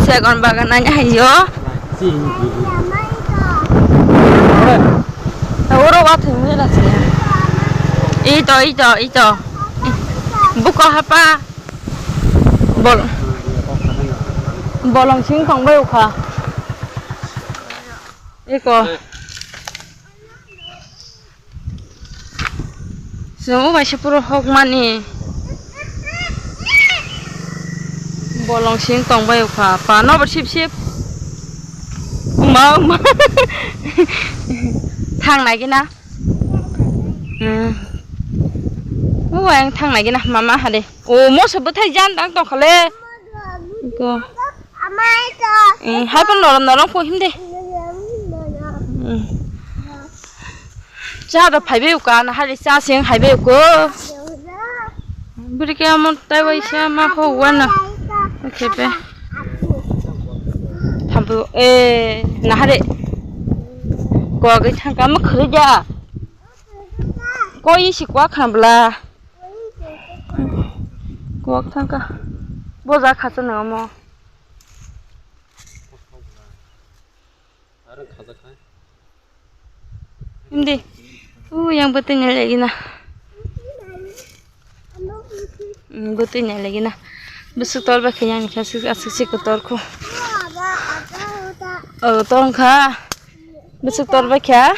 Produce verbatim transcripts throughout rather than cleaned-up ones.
Segon bagan ani hayo. Oro wa thwngwi rasi. Ito, ito, ito. Buko hapa. Bol. Bolong sing tong bai ukha. Iko. Chwng o kaisa puro hokmani bolong sing tong bai ukha, pa nobo sip sip. Uma, uma. Thang nai gina. Hmm. O ang thang nai gina, mama hade. O moso bwthai jan dang tong khale. Iko. Eh, hai pon norom norom ko him de. Hmm. Cha da phaibe uka na hari cha sing haibe uko. Buri ke amon tai wai sa ma ho wana. Oke pe. Thambu eh na hari. Ko gai thang ka ma khri ja. Ko i si kwa khambla. Ko thang ka. Bo ja kha cha na mo. Hindi. U yang betul nyala lagi na. Hmm, betul nyala lagi na. Besok tor ba kayang ni kasih asik sih kotor ko. Oh, tong kha. Besok tor ba kya?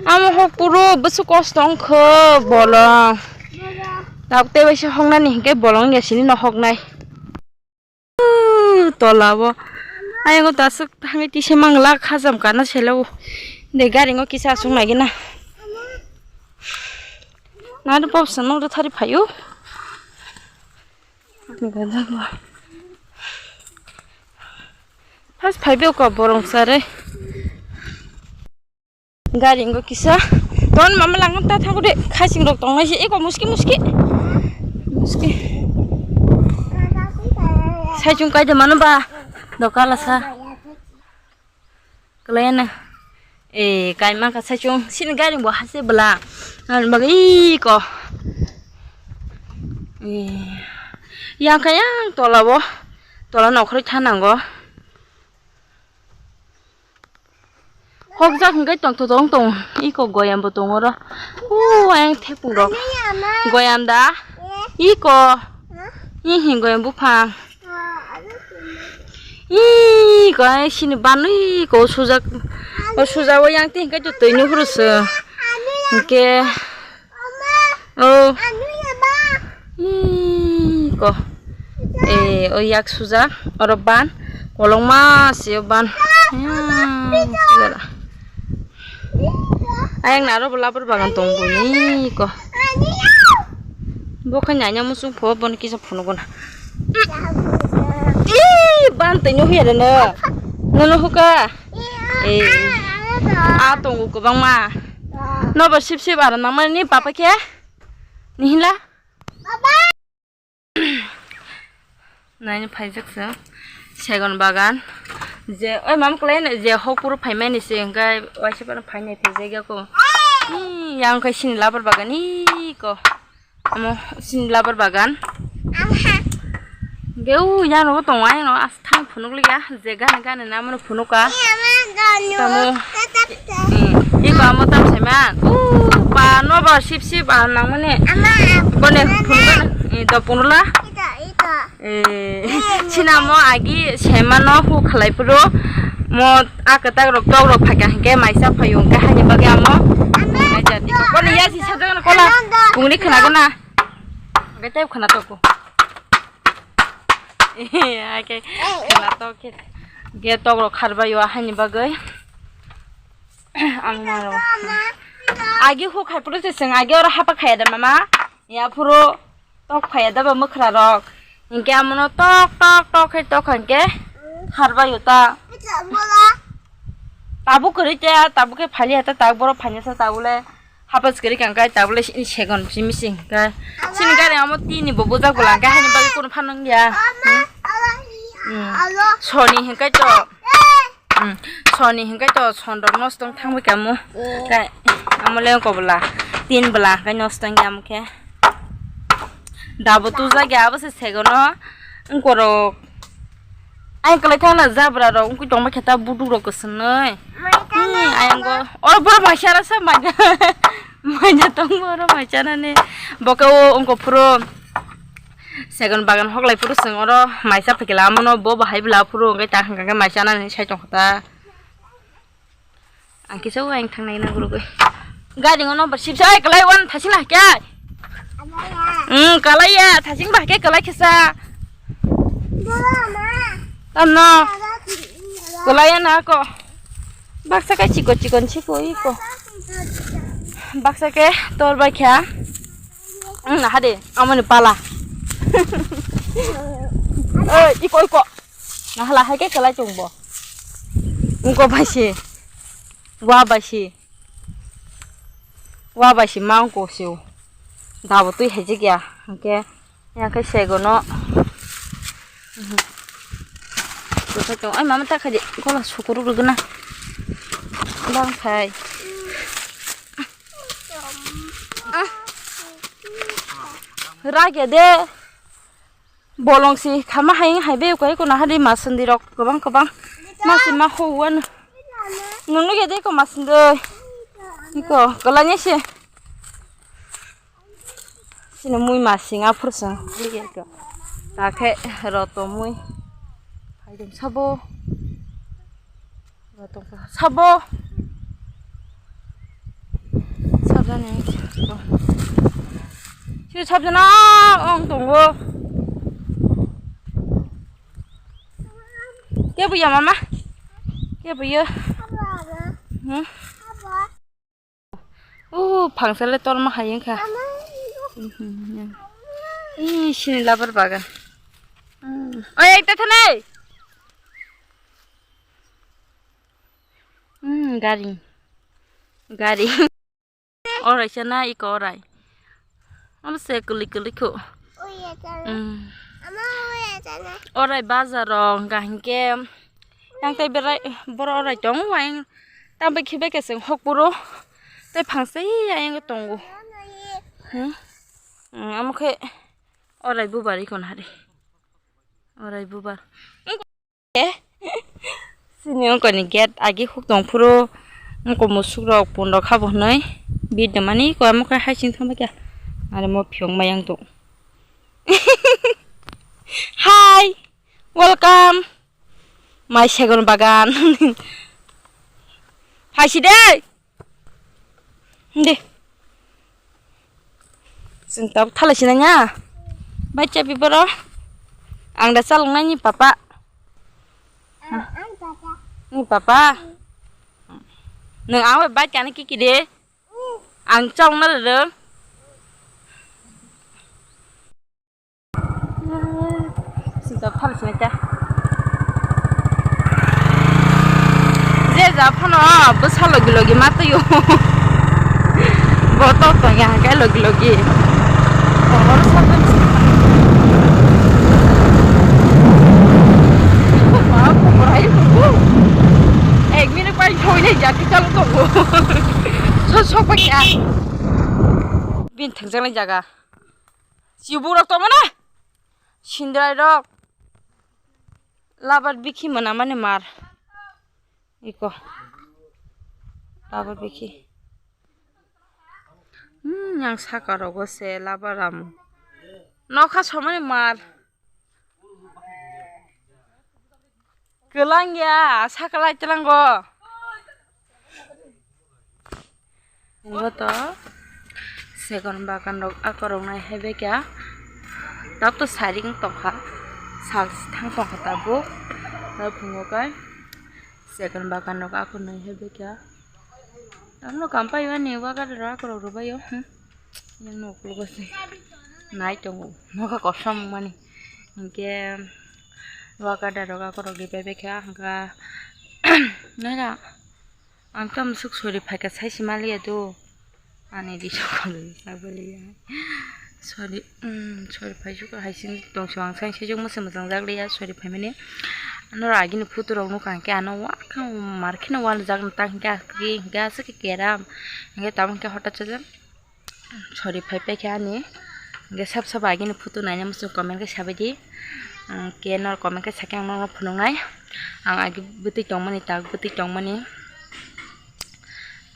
Amo hok puro besok kos tong kho bolong. Tak te wese hok nani hingke bolong ya sini no hok nai. Tola bo. Ayang o tasuk thangwi tisa mangla khajam kana selo. De gari ngo kisa asung lagi na. Nado pop sanong do thari phayu. Pas phaibe ko borong sare. Gari ngo kisa. Ton mama langan ta thangu de. Khasing rok tongnai se. Eko muski muski. Muski. Sai chung kai de mano ba. Dokala sa. Kalai na. Eh, kai mangka sai chung. Sini gari bo hase bela. Nan bagi ko. Eh. Yang kayang tola bo. Tola nokhri thanango. Hokjak hwnkhe tongtho tong tong iko goyam bo tongo ro. O ayang thepung rok. Goyam da? Iko. Ih goyam buphang. Iko ai sini banwi ko sujak. O sujak o yang twi hwnkhe twi ni huru se. Hwnkhe Oh. Ih, ko. Eh, o yak suja, oro ban, kolokma se o ban. Hmm, sujala. Ayang naro bo labar bagan tong boni ko. Bo khe nanya musung pho bon kisa phunuk guna. Ih, ban twi no huya de no. Nono huka. Eh, a tongo kwbangma. Nobo sip sip aro nangmani ni papa khe? Nihila? Naini phaijak se segon bagan. Je, oi, mam kwlai no, je hok puro phaimani se, hwnkhe waisa phano phainai phaijak ya ko. Ni, yang khe sini labar bagan, ni ko. Amo sini labar bagan. Ge u yang rogo tongo, ayang no as thang phunuk liya, je gana gana na mano phunuka. Tamo. Hmm, iko amo tam saiman. Uh, pa no ba sip sip ah nang mane. Bone phunuk na. Eh, do punula. Eh, sinamo agi semano hu khalai puro. Mo akatak rok tok rok phaka hingke maisa phayo hingke hani bagi amo. Maisa tiko. Bone ya si sadang kola. Bungni khana gana. Hingke tep khana toko. Iya, oke. Khana tok khe. Ge tok rok kharbai o hani bagwi. Ang maro. Agi hu khai puro se seng agi oro hapa khaya da mama. Ya phuru tok phaya da ba mwkhra rok. Hingke amono tok tok tok khai tok hingke kharbai o ta. Tabuk kwrwi te tabuk khe phali ya ta tabuk borok phanya sa tabuk le. Hapus kwrwi kang kai tabuk le sini segon simi sing kai. Sini gari amo tini bo bujak bwla hingke hani bagwi kunu phanang ya. Hmm. Hmm. Soni hingke to. Hmm. Soni hingke to son rok nosto wng thangbai kamo. Kai amo le ko bwla. Tin bwla hingke nosto wng ya amo khe. Dabo tujak ya abo se segono. Wng korok. Ayang kwlai thangna jabra rok wngkui tongma khe ta buduk rok kwswngnwi. Hmm, ayang go. Oro borok mai chara sa mai. Mai ja tong borok mai chara ni. Boka o wngko phuru. Segon bagan hoklai phuru chwng oro mai cha phikla amono bo bahai bla phuru wngkhe ta hwnkha khe mai chana ni sai tong kha ta. Ang kisa o ang thangnai na gurugwi. Gari ngono bar sip sai kalai wan thasing lah kya? Hmm, kalai ya, thasing bah ke kalai kisa. Tamno. Kalai ya na ko. Baksa kai chikon chikon chiko iko. Baksa ke tor bai kya? Hmm, hade, amoni pala. Oi, iko iko. Nahala hai ke kalai chungbo. Ungko bai si. Wa bai si. Wa bai si ma ungko si. Dabo twi hai jik ya. Hingke yang khe segono. Bwsai tong ai mama ta khaidi gola sukuru rwgwna. Bang phai. Rage de. Bolong si khama hai hai be ko ko na hari masandi rok kwbang kwbang. Masi ma ho wan. Nunu ge de ko masandi. Ko kalanya se. Sini mui masing aphur sang. Lige ko. Ta khe roto mui. Hai dum sabo. Sabo. Sabjani. Si sabjana ong tongo. Ke buya mama? Ke buya? Hmm? Uh, phangsale tolma hai wngkha. Ih, sini labar bagan. Hmm. Oi, ekta thanai. Hmm, gari. Gari. Orai sana iko orai. Amo se kwlwi kwlwi kho. Uya sana. Hmm. Ama uya sana. Orai bazar rok hingka hingke. Yang tei berai boro orai tong wai. Tambai khibai keseng hok puro. Tei phangsa yang tongo. Hmm. Hmm, amo khe orai bubar iko nari. Orai bubar. Sini ongkoni gate agi huk tong phuru ongko musuk rok pun rok habo hwnwi bid mani ko amo khe hai sing thangba kya are mo phiyok mayang tong. Hi, welcome my segon bagan. Hai si dei. Hindi. Sing tab thala sina nya. Baca biboro. Ang da salong nani papa. Ni papa. Nang ang bai baca ni kiki de. Ang salong na de. Sita phal sini ta. Je ja phano bwsa logi logi ma twi o. Bo to to ya ga logi logi. Bo hor sa ben si. Ko ma ko borai ko. Ek minute pai thoi nei ja ki chal ko. So so pa kya. Bin thang jang jaga. Chibuk rok tongmani. Sindrai rok. Labar bikhi mwnamani mar. Iko. Labar bikhi. Hmm, yang saka rogo se labar ram. Nokha somani mar. Kwlang ya, sakalai tlango. Bo to segon bagan rok akorok nai hai bekha. Tab to saring tongkha, sal thang tongkha tabuk. Tabuk phungo kai segon bagan rok akor nai hai bekha. Ano kampai ani wagar rok akorok rwbaio. Hmm. Yang nokologo se nai tongo, nokha kosom mani. Hingke waga darok akorok ripai bai kha, hingka naira ang tamo suk sori phaikha saisi maliya do. Ani di sokolo sabaliya. Sori, um, sori phai suk hai sing tong song ang sai sejak masa masa jak liya sori phai mani. Ano ragi ni photo rok nukha hingke ano wa kha mar kheno wa jak ta hingke hingke aswk khe keram hingke tamo hingke hotat sajak. Sori phai paikha ani. Hingke sab sab agini photo naina muchung comment khe sabaidi. Ang ke nor comment khe sakhe ang nono phunuknai. Ang agi bwtwi tongmani, tabuk bwtwi tongmani.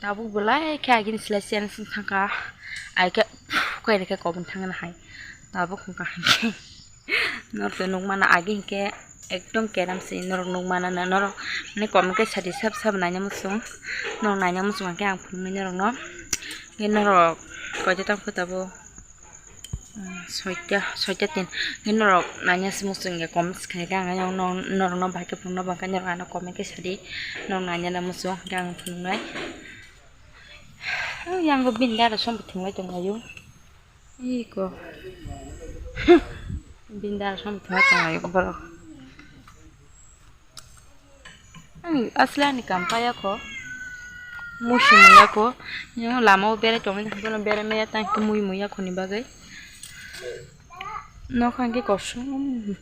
Tabuk belai khe agini slai chen sung thangkha. Ai khe koi rikhe kobon thangna hai. Tabuk hwnkha hwnkhe. Norok to nukmana agi hinkhe ekdom keram se norok nukmana na norok. Mane comment khe sadi sab sab naina muchung. Norok naina muchung khe ang phunuknai norokno. Hinkhe norok koito tongkha tabuk. Soita, soita tin. Hinkhe norok naina se muchung ya comment khe khe ang norokno bahai khe phunukna bangkha norok ano comment khe sadi norok naina na muchung khe ang phunuknai. Yang bo bini dara som thwngwi tonglaio. Iko. Bini dara som thwngwi tonglaio borok. Ani asli ani kam paya kho. Musi muya kho. Yang lama o berai tongwi bono berai maya tang mui muya khoni bagwi. Nokha hwnkhe kosom.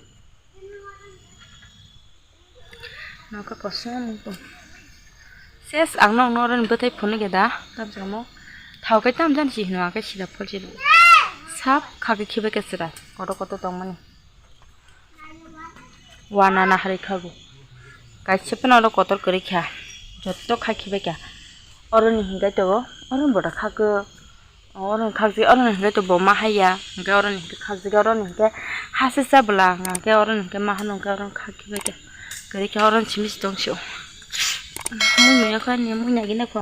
Nokha kosom. Ses ang nok norok ni bwthai phunukya da. Tamsamo. Thao kai tam jani si hino ang kai sida phol sida. Sap khagwi khibai khe sida. Kotor kotor tongmani. Wana na hari khago. Kaisa phano oro kotor kwrwi kha. Jotto khai khibai kha. Oro ni hingai to, oro boda khagwi. Oro ni khagwi, oro ni hingai to bo ma haiya. Hingai oro ni hingai khagwi, oro ni hingai hasi sa bwla. Hingai oro ni hingai ma hano, hingai oro ni khagwi bai kha. Kwrwi kha oro ni simi si tong sio. Mui mui yakho ani mui nagi na kho.